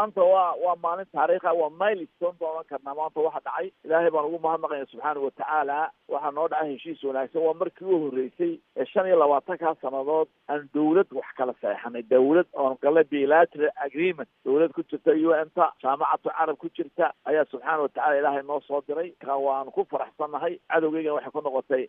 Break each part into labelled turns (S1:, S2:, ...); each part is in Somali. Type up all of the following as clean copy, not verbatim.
S1: Maanta waa maalin taariikha, waa milestone baan oran karnaa. Maanta waxa dhacay Ilaahay baan ugu mahadnaqaya subxaana watacaala. Waxaa noo dhacay heshiis wanaagsan. Waa markii u horreysay ee 25-kaa sannadood aan dawlad wax kala saxeexanay, dawlad oon galnay bilateral agreement, dawlad ku jirta UN-ta, Jaamacatu Carab ku jirta ayaa subxaana watacala Ilaahay noo soo diray. Ka waanu ku faraxsannahay. Cadowgeygana waxay ku noqotay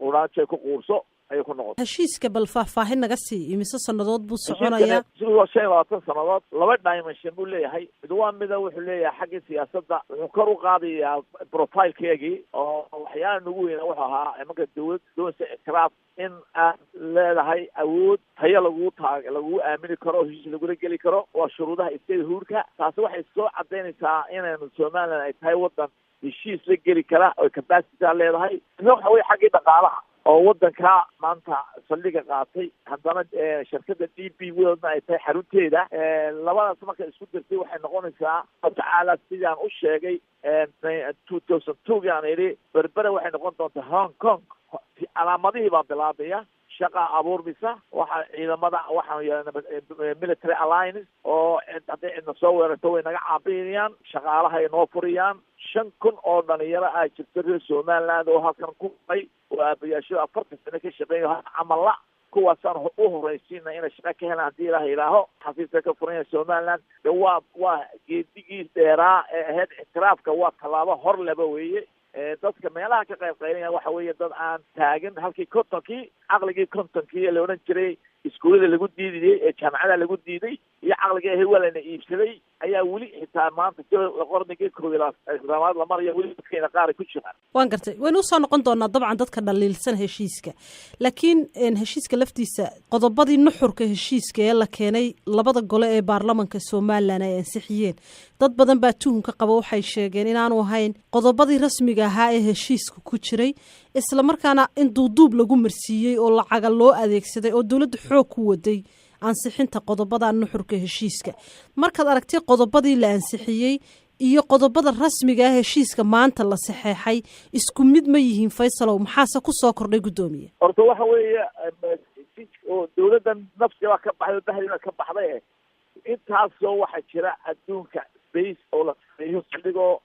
S1: quraanjay ku quurso ayay ku noqotay.
S2: Heshiiska bal faahfaahin naga sii. Imise sannadood buu soconayaa?
S1: Waa 25 sannadood. Laba dimension buu leeyahay. Mid waa mida wuxuu leeyahay xaggii siyaasadda, wuxuu kor u qaadayaa profile-keegii oo waxyaala nagu weyna wuxuu ahaa marka dawlad doonaysa ictiraaf in aad leedahay awood tayo lagu taag lagugu aamini karo oo heshiis lagula geli karo. Waa shuruudaha statehood-ka. Taasi waxay soo cadaynaysaa inaynu Somaliland ay tahay waddan heshiis la geli kara oo capacity leedahay. Midna waxa weye xaggii dhaqaalaha oo waddanka maanta saldhiga qaatay, haddana shirkadda DP World-na ay tahay xarunteeda. Labadaas marka isku dirtay waxay noqonaysaa tacaala sidaan u sheegay 2002 aan idhi Berbera waxay noqon doontaa Hong Kong. Calaamadihii baa bilaabaya, shaqa abuurmisa, waxa ciidamada waxaanu yeelana military alliance oo hadday cidna soo weerarto way naga caabinayaan, shaqaalaha ay noo furiyaan. 5,000 oo dhalinyaro ah jirto reer Somaliland oo halkan ku ay oo aabayaasho 40 sano ka shaqeeyo camalla, kuwaasaan u horraysiina inay shaqa ka helaan haddii Ilaah yidhaaho. Xafiiska ka furan yahay Somaliland de waa geedigii dheeraa ee ahayd ictiraafka, waa tallaabo hor leba weeye. Dadka meelaha ka qayb qaylinaya waxa weeye dad aan taagan halkii 50-kii, caqligii 50-kii ee la odhan jiray iskuullada lagu diidayey ee jaamacada lagu diiday iyo caqligii ahay waa lana iibsaday ayaa weli xitaa maanta qarnigii 21aad la maraya weli dadkeena qaar ay ku jiraan.
S2: Waan gartay. Waynu usoo noqon doonaa dabcan dadka dhaliilsan heshiiska, laakiin heshiiska laftiisa, qodobadii nuxurka heshiiska ee la keenay labada gole ee baarlamanka Somaliland ay ansixiyeen, dad badan baa tuhunka qaba. Waxay sheegeen inaanu ahayn qodobadii rasmiga ahaa ee heshiiska ku jiray, islamarkaana in duuduub lagu marsiiyey oo lacaga loo adeegsaday oo dowladda xoog ku waday ansixinta qodobada nuxurka heshiiska. Markaad aragtay qodobadii la ansixiyey iyo qodobada rasmiga ah heshiiska maanta la saxeexay, isku mid ma yihiin, Faysalow? Maxaase kusoo kordhay, guddoomiye?
S1: Horta waxa weeye oo dawladdan nafsi baa ka baxday oo bahdi baa ka baxday. Intaasoo waxaa jira adduunka base oo la sameeyo saldhigoo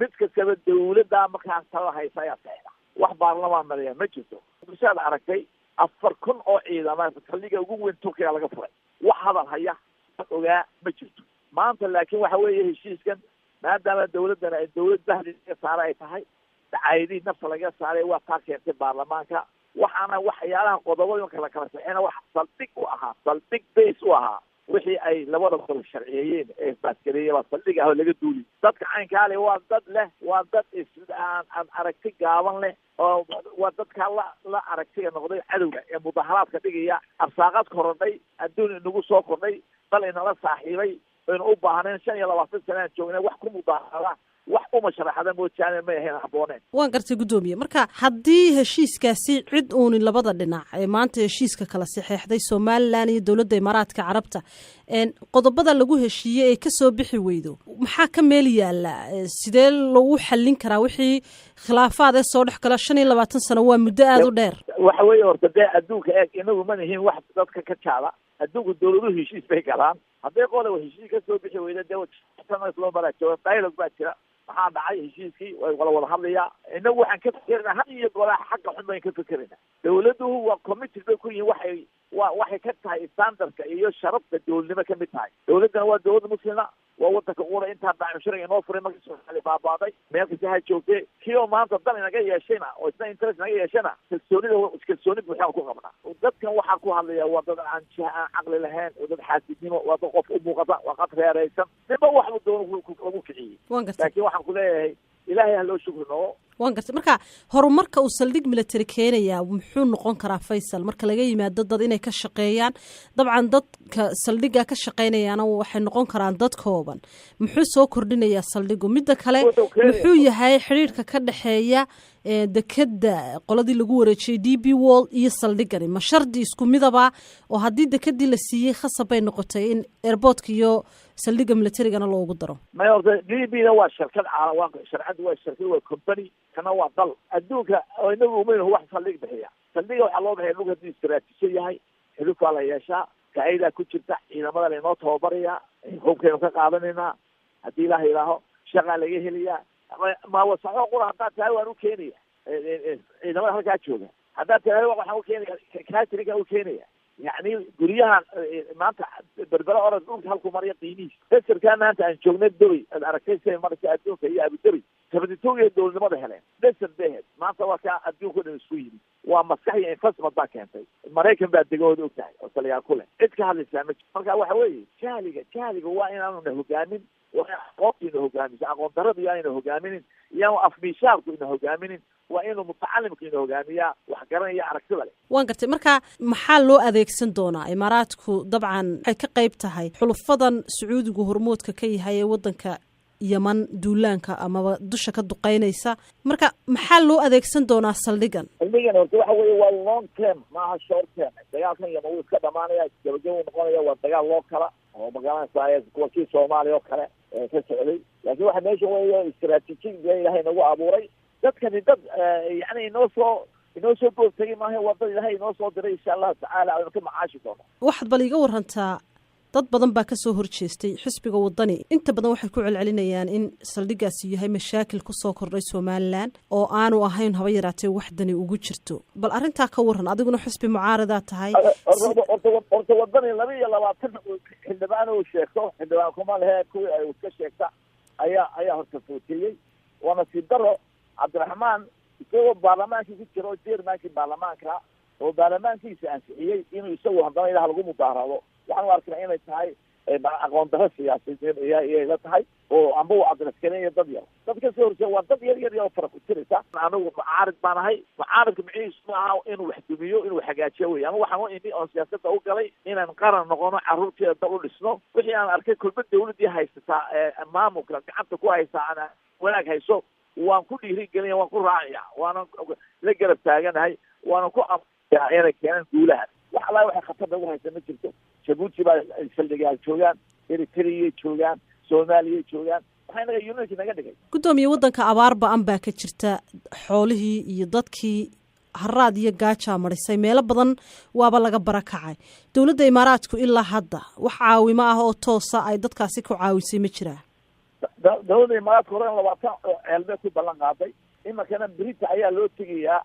S1: mid kastaba dawladda markaan talada haysa ayaa saxeexa, wax baarlamaan mariya ma jirto. Saad aragtay 4,000 oo ciidama saldhiga ugu weyn Turkiga laga furay, wax hadal haya ogaa ma jirto maanta. Laakiin waxa weeye heshiiskan maadaama dawladdan ay dawlad bahdi laga saaray ay tahay, dacaayadihii nafta laga saaray, waa taa keentay baarlamaanka. Waxaana waxyaalaha qodobada marka la kala saxeena wax saldhig u ahaa, saldhig base u ahaa wixii ay labada gol sharciyeeyeen ee baasgareeye baa saldhig ah oo laga duuli. Dadka caynkaa leh waa dad leh, waa dad is aan aan aragti gaaban leh oo waa dadkaa la aragtiga noqday cadowga ee mudaharaadka dhigaya. Arsaaqad korodhay, adduun inagu soo kordhay, dal inala saaxiibay aynu u baahnayn 25 sana aan joognay wax ku mudaharada, wax uma sharaxada moojaane may ahayn habbooneen.
S2: Waan gartay, guddoomiye. Marka haddii heshiiskaasi cid uuni labada dhinac ee maanta heshiiska kala saxeexday, Somaliland iyo dowladda Imaaraadka Carabta, qodobada lagu heshiiyey ee kasoo bixi weydo, maxaa ka meel yaala? Sidee lagu xallin karaa wixii khilaafaad ee soo dhex gala? 25 sano waa muddo aada u dheer.
S1: Waxa weeye horta dee adduunka eeg, inagu ma nihin wax dadka ka jaada. Adduunku dawladuhu heshiis bay galaan. Hadday qola heshiis kasoo bixi weyda, dee loo maraa jooga, dialogue baa jira. Maxaa dhacay heshiiskii way wala wada hadlayaa. Inagu waxaan ka fikerinaa had iyo golaa xagga xun bayn ka fikerinaa. Dawladuhu waa committed bay ku yihiin, waxay wa waxay ka tahay standard-ka iyo sharafta dowladnimo kamid tahay. Dawladdana waa dawlad muslima, waa wadanka qura intaa bacmushariga inoo furay markii Soomaaliya baabaaday meel kasta ha joogtee. Kii oo maanta dan inaga yeeshayna oo isna interest inaga yeeshayna, kalsoonida kalsooni buuxaan ku qabnaa. Dadkan waxaa ku hadlaya waa dad aan jiha aan caqli lahayn, waa dad xaasidnimo, waa dad qof u muuqata, waa qad reeraysan, ninba waxbuu doono lagu kiciyey.
S2: Waan gartay.
S1: Laakiin waxaan ku leeyahay Ilaahay ha loo shukri noqo.
S2: Waan gartay. Marka horumarka uu saldhig military keenayaa muxuu noqon karaa, Faysal, marka laga yimaado dad inay ka shaqeeyaan? Dabcan dadka saldhigga ka shaqeynayaana waxay noqon karaan dad kooban. Muxuu soo kordhinayaa saldhigu? Midda kale, muxuu yahay xidhiirka ka dhexeeya dekeda qoladii lagu wareejiyey DP World iyo saldhigani? Ma shardi isku midaba oo haddii dekedii la siiyey khasab bay noqotay in airport-ka iyo saldhigga militarigana loogu daro?
S1: May, horta DP na waa shirkad caalam, waa sharcaddu, waa shirkad, waa company, kana waa dal. Adduunka inagu umaynu wax saldhig bixiya. Saldhiga waxaa loo bixiya dhulka hadduu istaraatiijo yahay, xulufaa la yeeshaa, faa'iidaa ku jirta, ciidamada lainoo tababaraya. Hubkaynu ka qaadanaynaa haddii Ilaah yidhaaho, shaqaa laga helayaa. Maawasaxo qura haddaad tahay waan u keenaya ciidamada halkaa jooga, haddaad tahay waxaan u keenaya caterinkaan u keenaya. Yacni guryahan maanta Berbera orod, dhulka halku maraya qiimihiisa, desarkaa maanta aan joognay Dubay aad aragtay siay maraysa adduunka iyo Abudabi 72 iyo dowladnimada heleen desar bay ahayd. Maanta waa kaa adduunka o dhan isku yimid. Waa maskax iyo investment baa keentay. Maraykan baa degahooda og tahay oo taliyaa ku leh, cid ka hadlaysaa ma jiro. Marka waxa weeye jahliga waa inaanu na hogaamin, waa in aqoonta ina hogaamiso. Aqoon darada iyo ayna hogaaminin, iyaanu afmiishaarku ina hogaaminin, waa inuu mutacalimka ina hogaamiyaa, wax garanaya, aragtida leh.
S2: Waan gartay. Marka maxaa loo adeegsan doonaa? Imaaraadku dabcan waxay ka qayb tahay xulufadan Sacuudigu hormoodka ka yahay ee waddanka Yeman duulaanka amaba dusha ka duqeynaysa. Marka maxaa loo adeegsan doonaa saldhigan?
S1: Saldhigan horta waxa weeye waa long term, maaha short term. Dagaalkan Yeman wuu iska dhamaanaya, gabagaba uu noqonaya. Waa dagaal loo kala oo magaranaysa kuwa kii Soomaaliya oo kale ka socday, laakiin waxa meesha weeye istaraatiijiyad Ilaahay nagu abuuray. Dadkani dad yani inoo soo boortagay maaha, waa dad Ilaahay inoo soo diray. Insha Allahu tacaala aynu ka macaashi doono.
S2: Waxaad bal iiga warantaa, dad badan baa kasoo horjeestay. Xisbiga Wadani inta badan waxay ku celcelinayaan in saldhigaasi yahay mashaakil kusoo kordhay Somalilan oo aanu ahayn haba yaraatee wax dani ugu jirto. Bal arrintaa ka waran, adiguna xisbi mucaaradaa tahay.
S1: Horta Wadani 22 xildhibaan uu sheegto, xildhibaan kuma lehe, kuwii ay iska sheegta ayaa horta footeeyey. Waa nasiib daro. Cabdiraxmaan isagoo baarlamaankii ku jira oo chairmankii baarlamaanka oo baarlamaankiisa ansixiyey inuu isagu haddana ilaah lagu mudaarado, waxaan u arkaa inay tahay aqoon daro siyaasadeed iyay la tahay, oo amba uu adresgareeyo dad yar. Dad kasoo horjeeda waa dad yar yar oo fara ku tiraysa. Anigu mucaarid baan ahay. Mucaaridka micihiisu ma aha inuu wax dumiyo, inuu hagaajiyo wey. Anigu waxaan u imi oon siyaasadda u galay inaan qaran noqono, carruurteeda dal u dhisno. Wixii aan arkay kolba dawladdii haysataa maamulka gacanta ku haysaa aan wanaag hayso, waan ku dhiirigelinaya, waan ku raacaya, waana la garab taaganahay, waana ku amaya inay keenaan guulaha. Wax allahi waxay khatar nagu haysa ma jirto. Jabuuti baa saldhigaal joogaan, Eritreyay joogaan, Soomaaliyay joogaan. Maxaa naga unity naga dhigay?
S2: Guddoomiye, waddanka abaar ba-an baa ka jirta. Xoolihii iyo dadkii haraad iyo gaajaa marisay, meelo badan waaba laga barakacay. Dowladda Imaaraadku ilaa hadda wax caawimo ah oo toosa ay dadkaasi ku caawisay ma jiraa?
S1: Dowladda Imaaraadka hore 20 ceelbee ku ballan qaaday. Iminkana brita ayaa loo tegayaa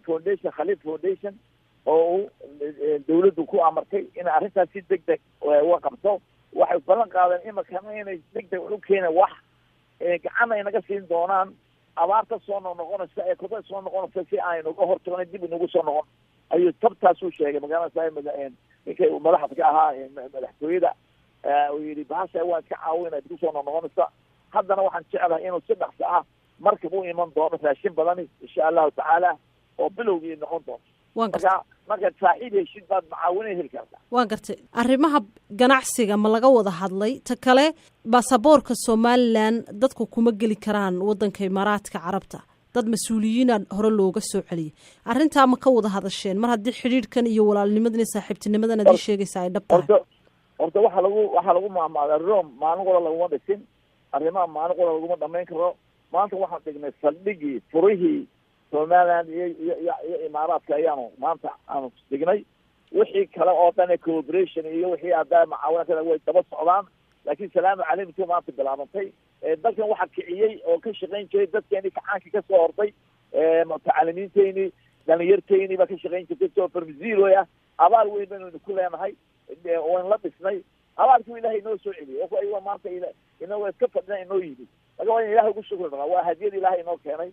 S1: foundation, Khaliif Foundation, oo uu dawladdu ku amartay inay arrintaas si deg deg uga qabto. Waxay ballan qaadeen iminkana inay deg deg u keeneen, wax gacanna ay naga siin doonaan abaarta soo noqnoqonaysa ee koda soo noqonaysa, si aynu uga hortagno dib inagu soo noqon. Ayuu tabtaasuu sheegay, magaalada ninkay madaxda ka ahaa madaxtooyada, uu yidhi bahasha waan iska caawinay kusoo noqnoqonaysa. Haddana waxaan jeclahay inuu si dhaqso ah markab u iman doono raashin badani, insha Allahu tacaala, oo bilowgii noqon doonto.
S2: Waan gartay.
S1: Marka markaad saaxiib heshid baad macaawina heli kartaa.
S2: Waan gartay. Arrimaha ganacsiga ma laga wada hadlay? Ta kale, baasaboorka Somalilan dadku kuma geli karaan waddanka Imaaraadka Carabta. Dad mas-uuliyiina hore looga soo celiyay. Arrintaa ma ka wada hadasheen, mar haddii xidhiidhkan iyo walaalnimadan iyo saaxiibtinimadan aad ii sheegaysa ay dhab tahay?
S1: Horta waxaa lagu maamaadaa, Rome maalin qura laguma dhisin, arrimaha maalin qura laguma dhamayn karo. Maanta waxaan dhignay saldhigii furihii Somaliland iyo Imaaraadka ayaanu maanta aanu dhignay. Wixii kale oo dhan ee cooperation iyo wixii haddaa macaawina kale way daba socdaan, laakiin salaamu calaykum maanta bilaabantay. Dalkan waxaa kiciyey oo ka shaqayn jiray dadkeenii kacaankii kasoo hortay, mutacalimiinteyni, dhalinyarteyni baa ka shaqayn jirtay. Soo from zero ah abaal weyn baynu ku leenahay, waynu la dhisnay. Abaalkii Ilahay inoo soo celiyey oo ayagoo maanta inagoo iska fadhina inoo yimid. Marka waa in Ilahay ugu shukri dhaqaa, waa hadiyad Ilahay inoo keenay.